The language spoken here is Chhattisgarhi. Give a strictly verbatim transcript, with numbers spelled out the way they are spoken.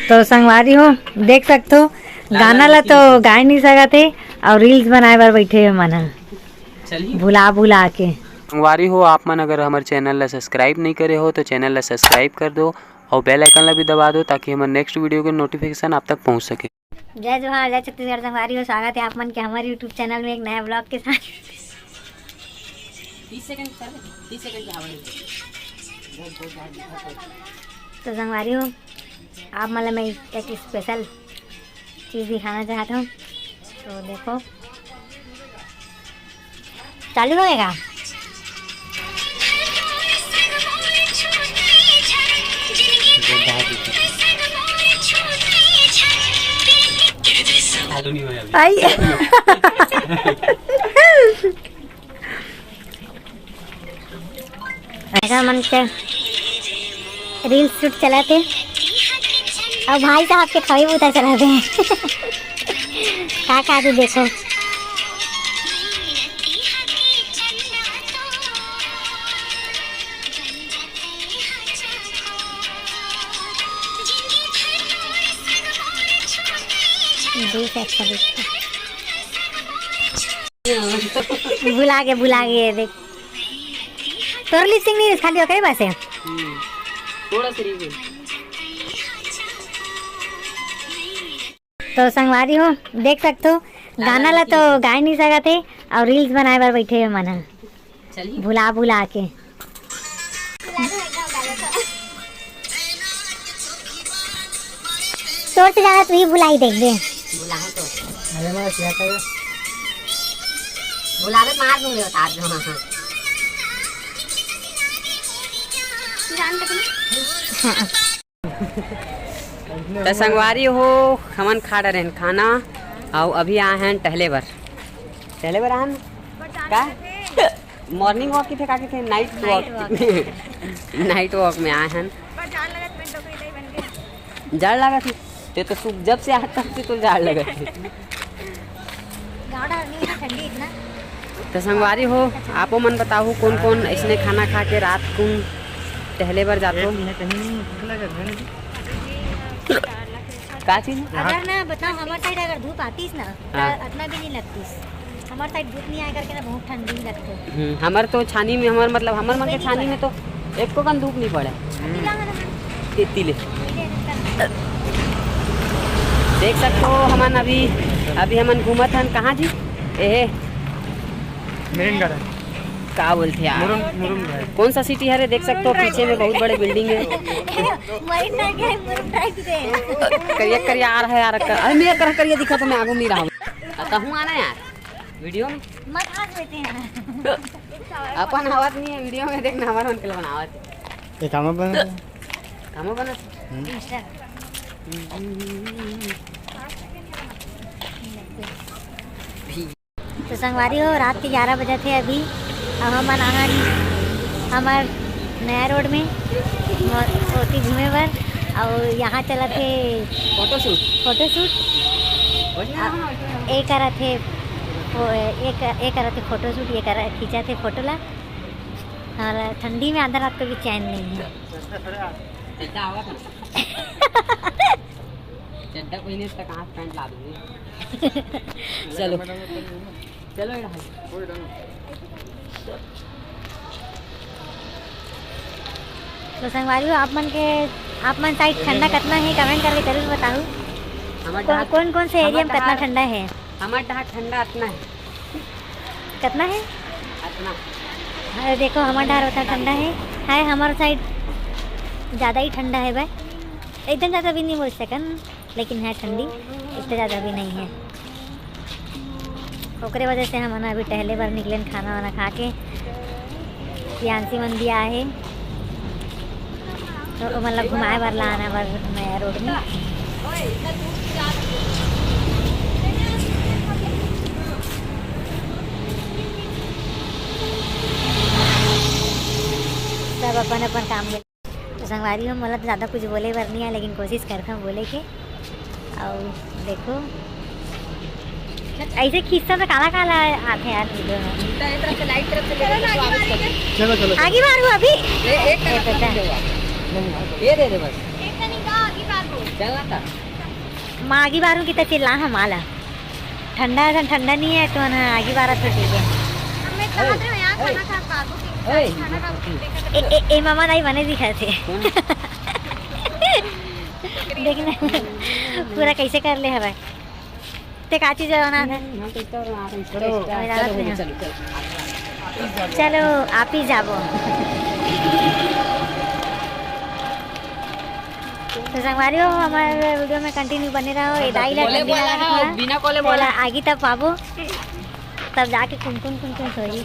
तो संगवारी हो, देख सकथो, गाना ला तो गाए नहीं सकत हे अउ reels बनाए बर बैठे हे मन ह, चलिए। भुला भुला के। संगवारी हो, आप मन अगर हमर channel ला subscribe नहीं करे हो तो channel ला subscribe कर दो अउ bell icon ला भी दबा दो, ताकि हमर next video के notification आप तक पहुंच सके। जय जोहार, जय छत्तीसगढ़ संगवारी हो, स्वागत है आप मन के हमारे YouTube channel में एक नया vlog के साथ। तीस सेकंड कर ले, तीस सेकंड की आवाज। तो संगवारी हो, आप मन ला मैं एक special चीज दिखाना चाहत हूँ। तो देखो, चालू होएगा। चालू नहीं होया अभी। आई। ऐसा मन के reels shoot चलाथे। अउ भाई साहब के खवाई बूता चलाथे। का का तू देखो। दो से अच्छा दिखता। भुला गे, भुला गे, देख। तोर lip sync नहीं, खाली ओकरे पास है। हम्म, थोड़ा सा reason। तो संगवारी हो, देख सकथो, गाना ला तो गाए नहीं सकत हे अउ reels बनाए बर बैठे हे मन ह। चलिए। भुला भुला के। तोर से ज्यादा तू ही भुलाई देख बे। भुलाहूं तो। अरे मैं क्या करे? भुलावे मार दूंगे, बता दो। हाँ, हाँ। जान तक नहीं। हाँ। त संगवारी हो, हमन खा डरेन खाना, अउ अभी आए हैं टहले बर। टहले बर आए हैं? का? Morning walk किथे, का किथे? Night walk। Night walk। Night walk में आए हैं। जाड़ लागत हे। ते तो सुबह जब से आए तब से तो जाड़ लागत हे। गाड़ा नहीं ना, ठंडी इतना। तो संगवारी हो, आपो मन बताहू कौन कौन ऐसने खाना खा के रात कुन टहले बर जाथो? का चीज? अगर ना बताओ, हमारे side अगर धूप आतीस ना, हाँ। तो इतना भी नहीं लगतीस। हमारे side धूप नहीं आए करके ना, बहुत ठंडी लगती है। हम्म, हमारे तो छानी में, हमारे मतलब, हमारे मन के छानी में तो एको कन धूप नहीं पड़े। तिले। देख सकते हो, हमन अभी, अभी हमन घूमत हन कहाँ जी? एहे। Marine Garden। का बोलथे यार? मुरुम, मुरुम drive। कौन सा city हरे? देख सकते हो, पीछे में बहुत बड़े building है। Marine Drive है, मुरुम drive दे। करिया, करिया आ रहा है यार। अरे, मैं कर, करिया दिखा तो मैं आगू नहीं रहा हूँ। कहूँ आना यार, video में। मत हंस लेते हैं। अपन हवत नहीं है video में, देखना हमारे मन के लिए बनावत है। ये काम बना। काम बना। हम्म। Instagram। तो संगवारी हो, रात के ग्यारह बजे थे अभी। अब हमन आहन हमर नया road में म-, ओती घूमे बर। अउ यहाँ चलत हे photoshoot। Photoshoot। वैसे ना, वैसे ना। ए करत हे, वो, ए कर-, ए करत हे photoshoot, ये कर, खींचत हे photo ला। और ठंडी में आधा रात को भी चैन नहीं है। चड्डा होगा था। चड्डा पहने से कहाँ से pant ला दूंगी? चलो। चलो, ये रहा। तो संगवारी हो, आप मन के, आप मन side ठंडा कतना है, comment करके जरूर बताओ। हमार कौन, डहार, कौन, कौन से area में कतना ठंडा है? हमार डहार ठंडा अतना है। कतना है? अतना। अरे देखो, हमार डहार उतना ठंडा है। है, हमार side ज़्यादा ही ठंडा है भाई, एकदम ज़्यादा भी नहीं बोल सकन। लेकिन है ठंडी, इतना ज़्यादा भी नहीं है। ओकरे वजह से हमन अभी टहले बर निकलेन, खाना वाना खा के। प्रियांशी मन भी आए हे, तो ओमन ला घुमाए बर लाना बर नया road में। सब अपन अपन काम में। तो संगवारी हो, मोला तो ज़्यादा कुछ बोले बर नहीं है, लेकिन कोशिश करथव बोले के। अउ देखो, ऐसे खींचता तो काला काला आथे यार video में। तो एक तरफ से, light तरफ से ले लो, तो आगे मारो। चलो, चलो, चलो। आगे मारू अभी। ए, एक ए, तरफ से बेटा। नहीं हुआ। ये दे दे बस। एक कनी का आगे मार दो। चल ना था। मैं आगी बारूँ कि त चिल्ला हम आला। ठंडा, ठंडा नहीं है तो ना आगी बारा तो ठीक है। हमें कहा थे यहाँ खाना खा पाबो कि खाना खा ए, ए, ए, मामा दाई बने दिखा थे। देखना पूरा कैसे कर ले हवे। ते का चीज बना था? चलो, चलो, चलो। चलो, आप ही जाबो। तो संगवारी हो, हमारे वीडियो में कंटिन्यू बने रहो। ये दाई ला बोले ठंडी वाला लागत है, है। बिना बोले बोला। आगी तब पाबो, तब जाके कुनकुन कुनकुन सोई।